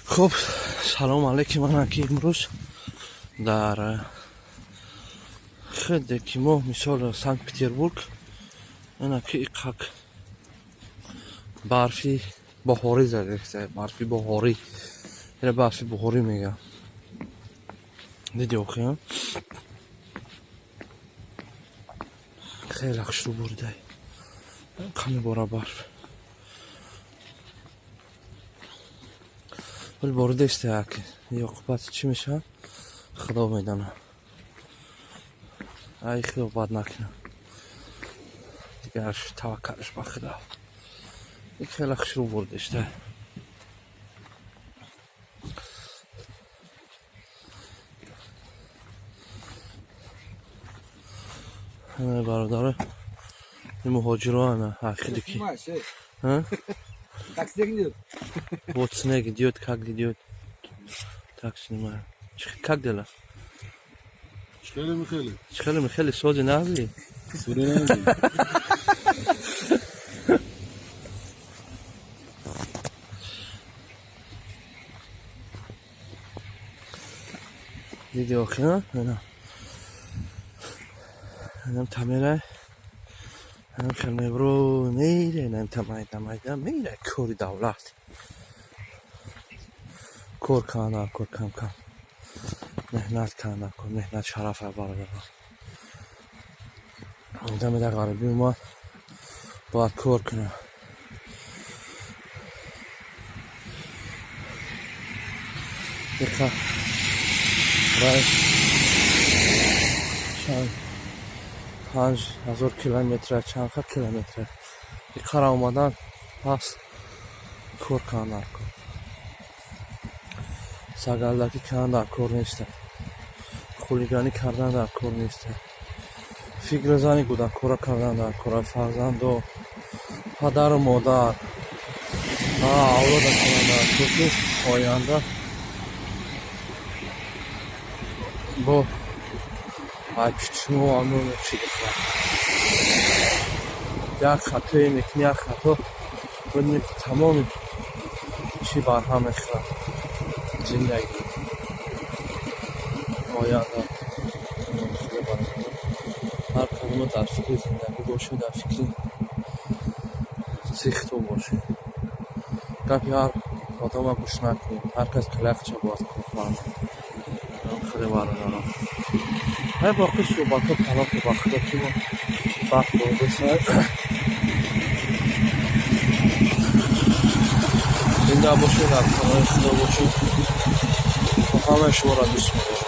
Хуб, салом алейкум. Ана ки имрӯз дар хеде ки мо, мисол, Санкт Петербург, ана ки иқак барфи баҳорӣ задеста. Барфи баҳорӣ, ина барфи баҳорӣ мегӯям. Диди охи, хеле хушрӯ буридай, каме бора барф вале боридаиста. Як оқибат чӣ мешавад, худо медонад. Ай, худо бад накунад, дигарш таваккалш ба худо. Хеле хушрӯ бурдишта. Бародаро, муҳоҷиро ана ахири ки. Как снег идет? Вот снег идет, как идет. Так снимаю. Как дела? Чхели Михели. Чхели Михели, сози нағзи? Сури нағзи. Диди охи, ана. Анам тамера. Анам хел мебро мейре, анам та майда майда мейре кори давлат. Кор кана, кор кам кам. Меҳнат кана, кор меҳнат шараф бародарон. Одаме дар ғарибӣ омад, бояд кор кунад. Диққат. Рай чанд 5000 километра, чанд ха километра иқара омадан, пас кор кунанд дар кор. Сагалдакӣ кардан дар кор неста, хулиганӣ кардан дар кор неста, фикри зани гудаккора кардан дар кора. Фарзанду падару модар авлода кардан дар кор, ки оянда бо шумо амон чӣ. Як хатое мекунӣ, як хато бибинӣ, ки тамоми чӣ барҳам мехӯрад, зиндагӣ, оянда. Ҳар кадомо дар фикри зиндагӣ бошед, дар фикри цихто бошед. Гапи ҳар одама гӯш накунед. Ҳар кас калақча бояд кор фармад. Хеле бародарон, ҳай, боқӣ суҳбатҳо паноҳ ба худо, ки мо барф боридеста. Зинда бошед, дар паноҳи худо бошед. Ҳамаи шуморо дӯст медорам.